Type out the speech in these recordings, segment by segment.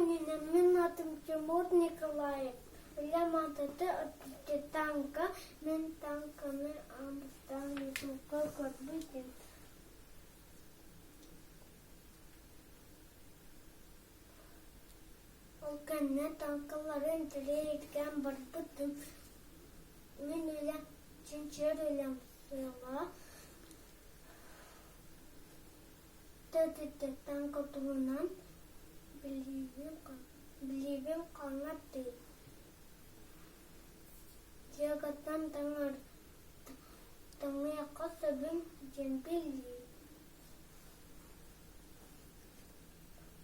күнүнэн мин аатым Тимур Николаев. Үлэм аатата Танка. Мин танканы аан ютубка көрбүтүм. Ол кэннэ танкалары интэриэһиргээн барбытым. Мин үлэм чинчийэр үлэм сыала Төрүттэн туһунан билиибин хаҥатыы. Дьиэгиттэн таҥыахха сөбүн диэн билии.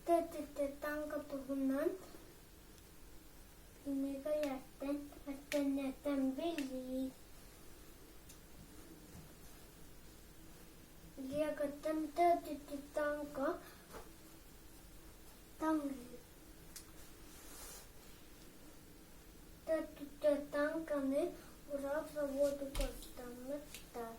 Төрүттэн туһунан кинигэ эртэн билии. Леготтан танка таҥыы. Танканы Урал заводугар таҥмыттар.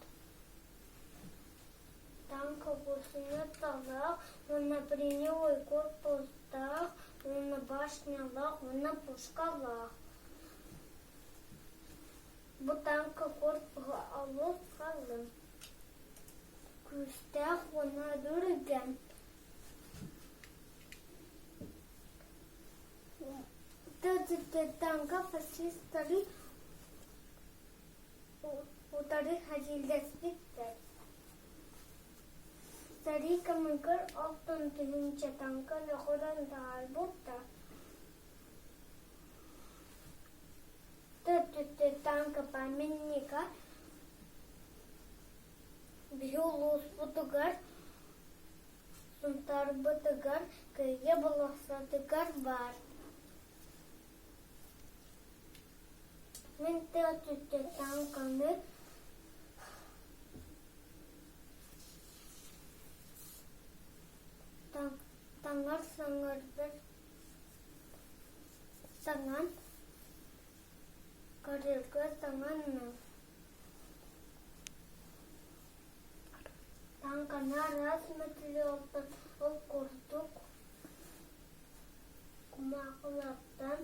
Танка гусеницалаах уонна броневой корпустаах уонна башнялаах уонна пушкалаах. Бу танка корпуһа олус халыҥ. Күүстээх уонна түргэн. Танка фашистары утары сэриилэспиттэр. Сэрии кэмигэр алтан тыһыынча танка оҥорон таһаарбыттар. Танка памятника Биһи улууспутугар Сунтаарбытыгар Кыайыы болуоссатыгар баар. Мин тыа түстэ тааҥканы таҥар саҥардар таҥан көрөргө таҥанным. Таҥканы араас материалтан ол курдук кумааҕылартан,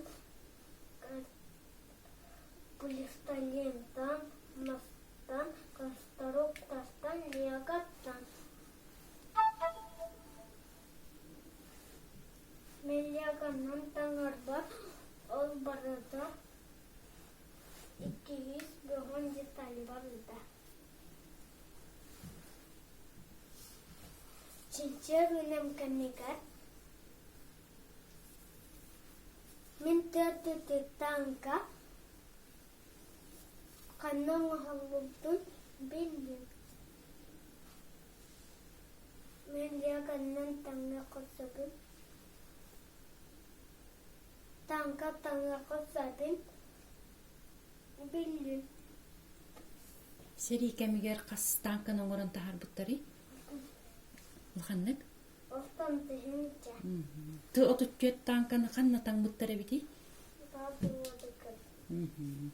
пластилинтан, мастан, конструктортан, леготтан. Мин легонан таҥарбар ол барыта Иккиһис бөҕөн деталь барда. Чинчийэр үлэм кэмигэр мин төрдүтүк тааҥка ханна оҥоһуллубутун биллим. Мин леганнан таҥыахха сөбүн Тааҥка таҥыахха сөбүн биллим. Сэрии кэмигэр хас тааҥканы оҥорон таһаарбыттарый? Улаханнык? Ортон тыһыынча. Ты 34 тааҥканы ханна таҥмыттар эбитий? Баабылыгын.